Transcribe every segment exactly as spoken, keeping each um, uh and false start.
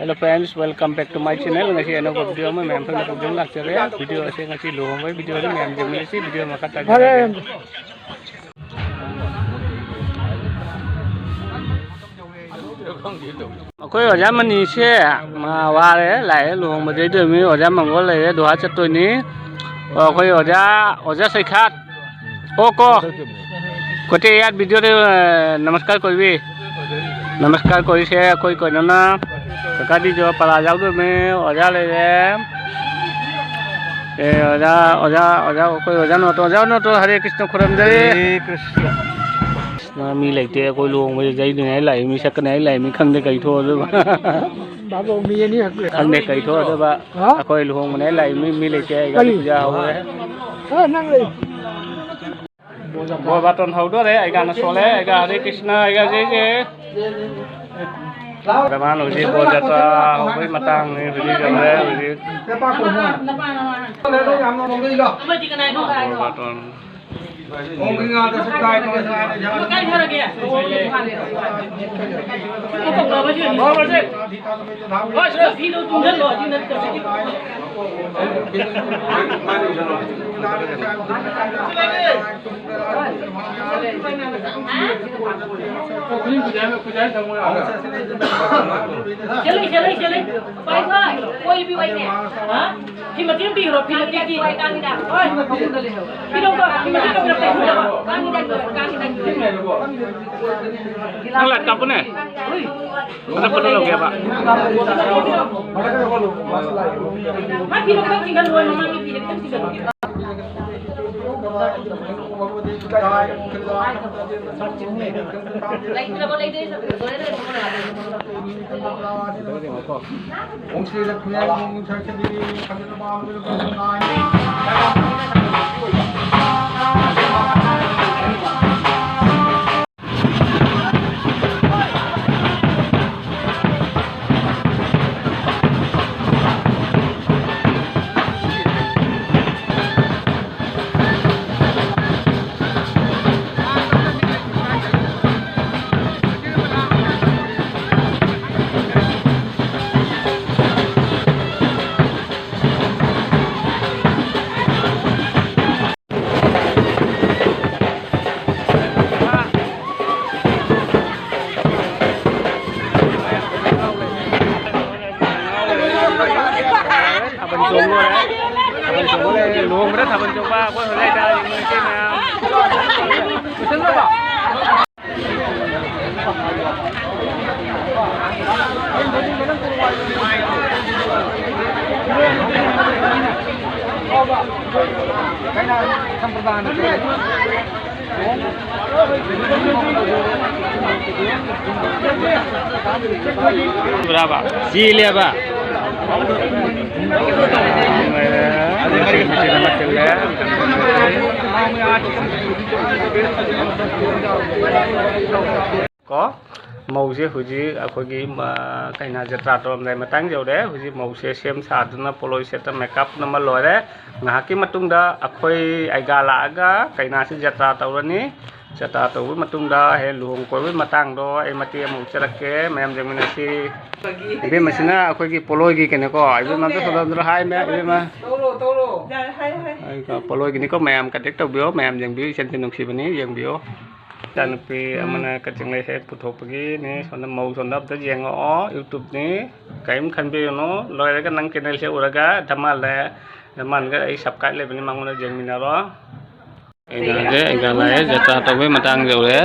Hello friends, welcome back to my channel. ꯉꯁꯤ ꯑꯅꯧꯕ video ꯑꯃ ꯃꯌꯥꯝ ꯊꯦꯡꯅꯕ ꯄꯨꯛꯅꯤꯡ ꯂꯥꯛꯆꯔꯦ꯫ Video ꯑꯁꯦ ꯉꯁꯤ ꯂꯨꯍꯣꯡꯕꯒꯤ video ꯅꯤ, ꯃꯌꯥꯝ ꯌꯦꯡꯃꯤꯟꯅꯁꯤ꯫ Video ꯃꯈꯥ ꯇꯥꯕꯤꯔꯒꯦ꯫ ꯑꯩꯈꯣꯏ ꯑꯣꯖꯥ ꯃꯅꯤꯁꯦ ꯃꯥ ꯋꯥꯔꯦ, ꯂꯥꯛꯑꯦ꯫ ꯂꯨꯍꯣꯡꯕꯗꯩꯗꯣꯏ ꯃꯤ ꯑꯣꯖꯥ ꯃꯪꯒꯣꯜ ꯂꯩꯔꯦ, ꯗꯨꯍꯥ ꯆꯠꯇꯣꯏꯅꯤ꯫ ꯑꯣ, ꯑꯩꯈꯣꯏ ꯑꯣꯖꯥ, ꯑꯣꯖꯥ ꯁꯩꯈꯥꯠ, ꯑꯣ ꯀꯣ, ꯀꯣꯇꯦ ꯌꯥꯠ video ꯗ, ꯑ, ꯅꯃꯁꯀꯥꯔ ꯀꯣꯏꯕꯤ꯫ ꯅꯃꯁꯀꯥꯔ ꯀꯣꯏꯁꯦ ꯑꯩꯈꯣꯏ ꯀꯩꯅꯣꯅ, ꯀꯀꯥꯗꯤꯁꯨ ꯄꯔꯥ ꯌꯥꯎꯗꯣꯏꯅꯦ, ꯑꯣꯖꯥ ꯂꯩꯔꯦ꯫ ꯑꯦ, ꯑꯣꯖꯥ, ꯑꯣꯖꯥ, ꯑꯣꯖꯥ, ꯑꯩꯈꯣꯏ ꯑꯣꯖꯥ ꯅꯣꯇꯣ, ꯑꯣꯖꯥ ꯅꯣꯇꯣ, ꯍꯔꯦ ꯀ꯭ꯔꯤꯁꯅ ꯈꯨꯔꯨꯝꯖꯔꯤ꯫ ꯍꯔꯦ ꯀ꯭ꯔꯤꯁꯅ꯫ ꯀ꯭ꯔꯤꯁꯅ, ꯃꯤ ꯂꯩꯇꯦ, ꯑꯩꯈꯣꯏ ꯂꯨꯍꯣꯡꯕꯁꯦ ꯌꯩꯗꯣꯏꯅꯦ ꯍꯥꯏ ꯂꯥꯛꯏ, ꯃꯤ ꯁꯛꯀꯅꯤ ꯍꯥꯏ ꯂꯥꯛꯏ, ꯃꯤ ꯈꯪꯗꯦ ꯀꯩ ꯊꯣꯛꯑꯗꯣꯏꯕ꯫ ꯕꯥꯕꯨ, ꯃꯤ ꯑꯅꯤ ꯈꯛ ꯂꯩ꯫ ꯈꯪꯗꯦ ꯀꯩ ꯊꯣꯛꯑꯗꯣꯏꯕ꯫ ꯍꯥ? ꯑꯩꯈꯣꯏ ꯂꯨꯍꯣꯡꯕꯅꯦ ꯍꯥꯏ ꯂꯥꯛꯏ, ꯃꯤ, ꯃꯤ ꯂꯩꯇꯦ, ꯑꯩ ꯒꯥꯔꯤ ꯀꯔꯤ? ꯄꯨꯖꯥ ꯍꯧꯔꯦ꯫ ꯍꯥ, ꯅꯪ ꯂꯩ꯫ ꯕꯣꯔ ꯕꯥꯇꯣꯟ ꯍꯧꯗꯣꯔꯦ, ꯑꯩꯒꯥꯅ ꯁꯣꯜꯂꯦ, ꯑꯩꯒ ꯍꯔꯦ ꯀ꯭ꯔꯤꯁꯅ, ꯑꯩꯒ ꯖꯦ ꯖꯦ꯫ ꯕꯦꯃꯥꯟ ꯍꯧꯖꯤꯛ ꯕꯣꯔ ꯖꯇ꯭ꯔꯥ ꯍꯧꯕꯒꯤ ꯃꯇꯥꯡꯅꯤ, ꯍꯧꯖꯤꯛ ꯌꯧꯔꯦ, ꯍꯧꯖꯤꯛ꯫ ꯑꯃꯗꯤ ꯀꯅꯥꯅꯣ? ꯕꯣꯔ ꯕꯥꯇꯣꯟ꯫ ꯀꯥꯏ ꯊꯥꯔꯒꯦ? ꯐꯤꯗꯣ ꯇꯨꯝꯁꯤꯜꯂꯣ, ꯑꯁꯤ ꯅꯠꯇ꯭ꯔꯗꯤ꯫ ꯁꯦꯜꯂꯤ, ꯁꯦꯜꯂꯤ, ꯁꯦꯜꯂꯤ꯫ ꯄꯥꯏꯊꯣꯏ, ꯀꯣꯏ ꯄꯤꯌꯨ ꯍꯥꯏꯅꯦ꯫ ꯍꯥ? ꯐꯤ ꯃꯇꯦꯛ ꯑꯃ ꯄꯤꯈ꯭ꯔꯣ, ꯐꯤ ꯃꯇꯦꯛꯇꯤ꯫ ꯍꯣꯏ, ꯀꯥꯡ ꯍꯤꯗꯥꯛ꯫ ꯍꯣꯏ꯫ ꯐꯤꯗꯧꯗꯣ, ꯐꯤ ꯃꯇꯦꯛ ꯑꯃ ꯄꯤꯔꯛꯑꯣ꯫ ꯀꯥꯡ ꯍꯤꯗꯥꯛ, ꯀꯥꯡ ꯍꯤꯗꯥꯛ꯫ ꯅꯪ ꯂꯥꯏꯠ ꯀꯥꯞꯄꯨꯅꯦ꯫ ꯍꯣꯏ꯫ ꯈꯔ ꯐꯣꯇꯣ ꯂꯧꯒꯦꯕ꯫ ꯃꯥ ꯐꯤꯗꯣ ꯈꯤꯇꯪ ꯆꯤꯡꯍꯜꯂꯣ, ꯃꯃꯥꯡꯒꯤ ꯐꯤꯗꯣ ꯈꯤꯇꯪ ꯆꯤꯡꯍꯜꯂꯣ꯫ ꯂꯩꯇ꯭ꯔꯕꯣ, ꯂꯩꯇ꯭ꯔꯦ꯫ ꯕ꯭ꯔꯥꯕ? ꯆꯦꯜꯂꯦꯕ꯫ ꯀꯣ, ꯃꯧꯁꯦ ꯍꯧꯖꯤꯛ ꯑꯩꯈꯣꯏꯒꯤ, ꯃ-, ꯀꯩꯅꯣ, ꯖꯇ꯭ꯔꯥ ꯇꯧꯔꯝꯗꯥꯏ ꯃꯇꯥꯡ ꯌꯧꯔꯦ꯫ ꯍꯧꯖꯤꯛ ꯃꯧꯁꯦ ꯁꯦꯝ ꯁꯥꯗꯨꯅ ꯄꯣꯠꯂꯣꯏ ꯁꯦꯠꯇ ꯃꯦꯀꯞ ꯅꯝꯃ ꯂꯣꯏꯔꯦ꯫ ꯉꯥꯏꯍꯥꯛꯀꯤ ꯃꯇꯨꯡꯗ ꯑꯩꯈꯣꯏ ꯑꯩꯒꯥ ꯂꯥꯛꯑꯒ ꯀꯩꯅꯥꯁꯤ ꯖꯇ꯭ꯔꯥ ꯇꯧꯔꯅꯤ꯫ ꯖꯇ꯭ꯔꯥ ꯇꯧꯕ ꯃꯇꯨꯡꯗ ꯍꯌꯦꯡ ꯂꯨꯍꯣꯡ ꯀꯣꯏꯕꯒꯤ ꯃꯇꯥꯡꯗꯣ ꯑꯩ ꯃꯇꯦꯛ ꯑꯃ ꯎꯠꯆꯔꯛꯀꯦ, ꯃꯌꯥꯝ ꯌꯦꯡꯃꯤꯟꯅꯁꯤ꯫ ꯏꯕꯦꯝꯃꯁꯤꯅ ꯑꯩꯈꯣꯏꯒꯤ ꯄꯣꯠꯂꯣꯏꯒꯤ ꯀꯩꯅꯣꯀꯣ, ꯏꯕꯦꯝꯃ ꯑꯝꯇ ꯁꯣꯝꯗ ꯍꯥꯏ, ꯃꯌꯥꯝ, ꯏꯕꯦꯝꯃ꯫ ꯌꯥꯔꯦ, ꯍꯥꯏ, ꯍꯥꯏ꯫ ꯑꯩꯒ ꯄꯣꯠꯂꯣꯏꯒꯤꯅꯤꯀꯣ, ꯃꯌꯥꯝ ꯀꯟꯇꯦꯛ ꯇꯧꯕꯤꯌꯣ, ꯃꯌꯥꯝ ꯌꯦꯡꯕꯤꯌꯨ, ꯏꯆꯟꯁꯦ ꯅꯨꯡꯁꯤꯕꯅꯤ, ꯌꯦꯡꯕꯤꯌꯨ꯫ ꯏꯆꯥꯅꯨꯄꯤ ꯑꯃꯅ ꯀꯛꯆꯤꯡ ꯂꯩꯍꯦ ꯄꯨꯊꯣꯛꯄꯒꯤꯅꯤ꯫ ꯁꯣꯝꯗ ꯃꯧ ꯁꯣꯝꯗ ꯑꯝꯇ ꯌꯦꯡꯉꯛꯑꯣ, YouTube-ꯅꯤ, ꯀꯔꯤꯝ ꯈꯟꯕꯤꯔꯨꯅꯨ꯫ ꯂꯣꯏꯔꯒ ꯅꯪ channel-ꯁꯦ ꯎꯔꯒ ꯙꯃꯥꯜ ꯂꯩ, ꯙꯃꯥꯜꯒ ꯑꯩ subscribe ꯂꯩꯕꯅꯤ, ꯃꯉꯣꯟꯗ ꯌꯦꯡꯃꯤꯟꯅꯔꯣ꯫ ꯑꯩꯒꯥꯁꯦ, ꯑꯩꯒꯥ ꯂꯥꯛꯑꯦ, ꯖꯇ꯭ꯔꯥ ꯇꯧꯕꯩ ꯃꯇꯥꯡ ꯌꯧꯔꯦ꯫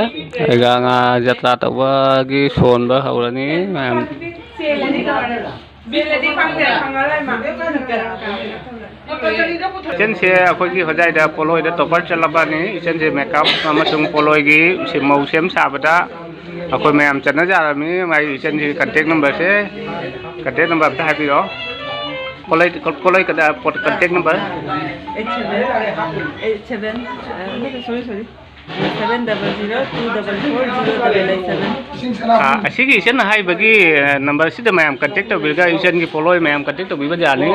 ꯑꯩꯒꯥ ꯉꯥ ꯖꯇ꯭ꯔꯥ ꯇꯧꯕꯒꯤ ꯁꯣꯟꯕ ꯍꯧꯔꯅꯤ ꯃꯌꯥꯝ꯫ ꯏꯆꯟꯁꯦ ꯑꯩꯈꯣꯏꯒꯤ ꯍꯣꯖꯥꯏꯗ ꯄꯣꯠꯂꯣꯏꯗ topper ꯆꯠꯂꯕꯅꯤ꯫ ꯏꯆꯟꯁꯦ makeup ꯑꯃꯁꯨꯡ ꯄꯣꯠꯂꯣꯏꯒꯤ ꯁꯤ-, ꯃꯧ ꯁꯦꯝ ꯁꯥꯕꯗ ꯑꯩꯈꯣꯏ ꯃꯌꯥꯝ ꯆꯠꯅꯖꯔꯕꯅꯤ꯫ ꯃꯥꯒꯤ ꯏꯆꯟꯁꯤ contact number-ꯁꯦ, contact number ꯑꯝꯇ ꯍꯥꯏꯕꯤꯔꯣ꯫ ꯄꯣꯠꯂꯣꯏ, ꯄꯣꯠꯂꯣꯏ ꯀꯗꯥ-, ꯄꯣꯠ-, contact number? Eight seven, eight seven, uh, sorry, sorry. Seven double zero two double four zero double eight seven. ꯑꯥ, ꯑꯁꯤꯒꯤ ꯏꯆꯟꯅ ꯍꯥꯏꯕꯒꯤ, ꯑ, number-ꯁꯤꯗ ꯃꯌꯥꯝ contact ꯇꯧꯕꯤꯔꯒ ꯏꯆꯟꯒꯤ ꯄꯣꯠꯂꯣꯏ ꯃꯌꯥꯝ contact ꯇꯧꯕꯤꯕ ꯌꯥꯅꯤ꯫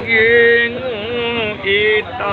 ꯌꯦꯡꯉꯨ ꯏꯇꯥ꯫